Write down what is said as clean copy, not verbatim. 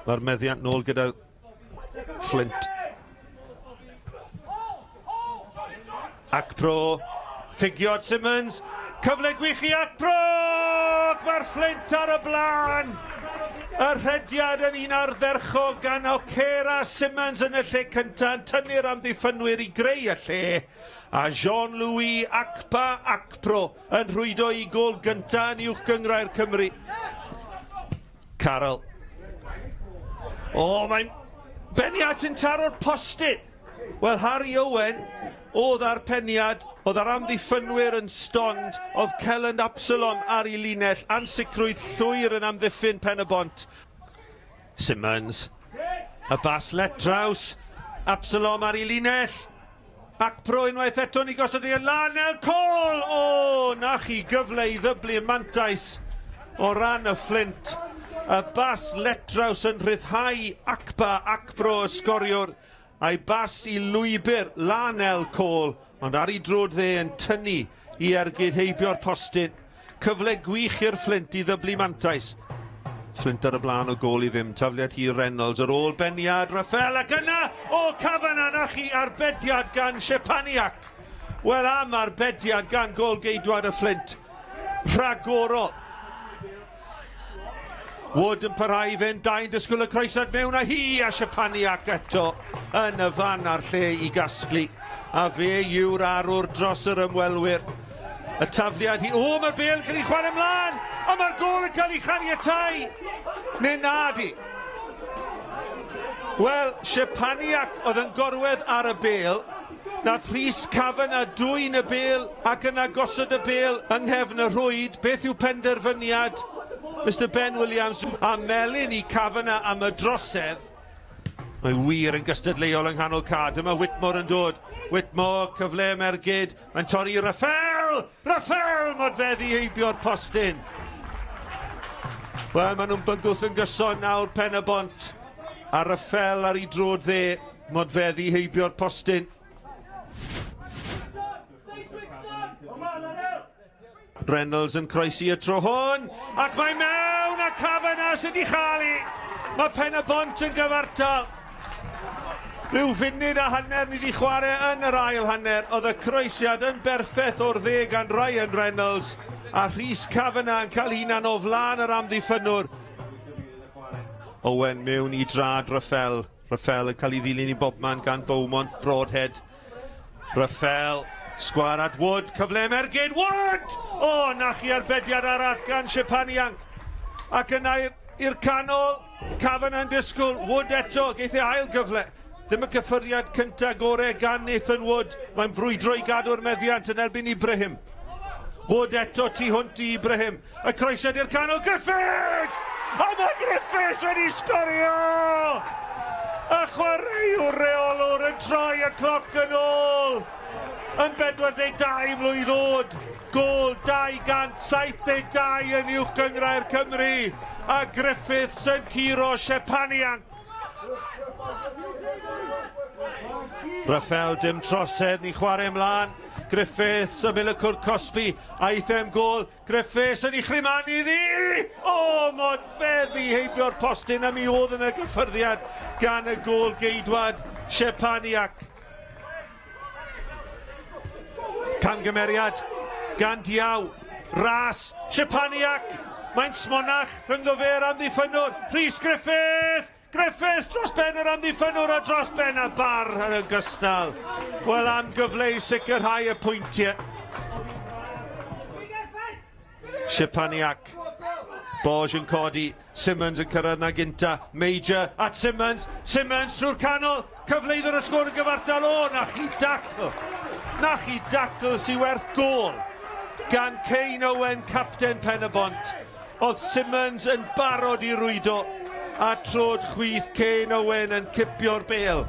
Mae'r meddiant nôl gyda Flint. Akpro, ffigiod Simmons, cyfle gwych i Akpro! Ac mae'r Flint ar y blaen! Y rhediad yn un ardderchog gan Okera Simmons yn y lle cyntaf yn tynnu'r amddiffynwyr i greu y lle, a Jean-Louis Akpa Akpro yn rhwydo i gôl gyntaf yn Uwch Gynghrair Cymru. Carroll. O, mae'n beniad sy'n taro'r postyn. Wel, Harry Owen oedd ar peniad, oedd ar amddiffynwyr yn stond, oedd Kelland Absalom ar ei linell, ansicrwydd llwyr yn amddiffyn Pen y Bont. Simmons, y bas let draws, Absalom ar ei linell, Akpro unwaith eto ni gosod ei lan el col! O, na chi gyfle i ddyblu y mantais o ran y Fflint. Y bas letraws yn rhyddhau Akpa Akpro y sgoriwr a'i bas i lwybr lan el col, ond ar ei droed dde yn tynnu i ergyd heibio'r postyn. Cyfle gwych i'r Fflint i ddyblu mantais. Fflint ar y blaen o gôl i ddim. Tafliad hir Reynolds ar ôl beniad Rafael ac yna o Kavanagh na chi arbediad gan Szczepaniak. Wel am arbediad gan gôl-geidwad y Fflint. Rhagorol. Wood yn parhau i fynd, dau'n disgwyl y croesad mewn a hi a Szczepaniak eto yn y fan a'r lle i gasglu. A fe yw'r arwr dros yr ymwelwyr. Y tafliad hi... O, mae'r bêl yn cael ei chwarae ymlaen! A mae'r gôl yn cael ei chaniatau! Neu na di. Wel, Szczepaniak oedd yn gorwedd ar y bêl. Nath Rhys Kavanagh dwyn y bêl ac yna gosod y bêl yng nghefn y rhwyd. Beth yw penderfyniad Mister Ben Williams a melyn i Kavanagh am y drosedd? Mae wir yn gystadleuol yng nghanol ca. Dyma Whitmore yn dod. Whitmore, cyfle am ergyd. Mae'n torri i Rafael! Rafael! Modfeddi heibio'r postyn. Wel, maen nhw'n bygwth yn gyson nawr Pen y Bont. A Rafael ar ei drod dde. Modfeddi heibio'r postyn. Reynolds yn croesi y tro hwn, ac mae mewn a Kavanagh sydd wedi chael i. Mae Pen y Bont yn gyfartal. Rhyw funud a hanner ni wedi chwarae yn yr ail hanner. Oedd y croesiad yn berffaith o'r dde gan Ryan Reynolds a Rhys Kavanagh yn cael hunan o flaen yr amddiffynnwr. Owen mewn i drad Rafael. Rafael yn cael ei ddilyn i bobman gan Beaumont, Broadhead. Rafael, sgwar at Wood, cyfle am ergyd, Wood! O, oh, na chi arbediad arall gan Szczepaniak. Ac yna i'r canol, Kavanagh yn disgwyl, Wood eto, geith ei ail gyfle. Ddim y cyffyrddiad cyntaf gore gan Nathan Wood. Mae'n brwydro i gadw'r meddiant yn erbyn Ibrahim. Wood eto tu hwnt i Ibrahim. Y croesiad i'r canol, Griffiths! A mae Griffiths wedi sgorio! Y chwaraewr reolwr yn troi y cloc yn ôl yn 42 mlwydd oed. Gôl 272 yn Uwch Gynghrair Cymru a Griffiths yn curo Szczepaniak. Rafael dim trosedd, ni chwarae ymlaen. Griffiths ymyl y cwrt cosbi, aeth e'n gôl. Griffiths yn ei chrymanu iddi! O, modfeddi heibio'r postyn a mi oedd yna gyffyrddiad gan y gôl geidwad Szczepaniak. Camgymeriad gan Diaw. Ras, Szczepaniak! Mae'n smonach rhyngddo fe a'r amddiffynnwr. Rhys Griffith! Griffiths dros ben yr amddiffynnwr a dros ben y bar yn ogystal. Wel am gyfle i sicrhau y pwyntiau. Szczepaniak. Borge yn codi, Simmons yn cyrraedd na gynta, Major at Simmons, Simmons trwy'r canol, cyfle i ddod y sgôr yn gyfartal, o, na chi dacl, na chi dacl sy'n werth gôl gan Kane Owen, capten Pen y Bont. Oedd Simmons yn barod i rwydo a trod chwith Kane Owen yn cipio'r bêl.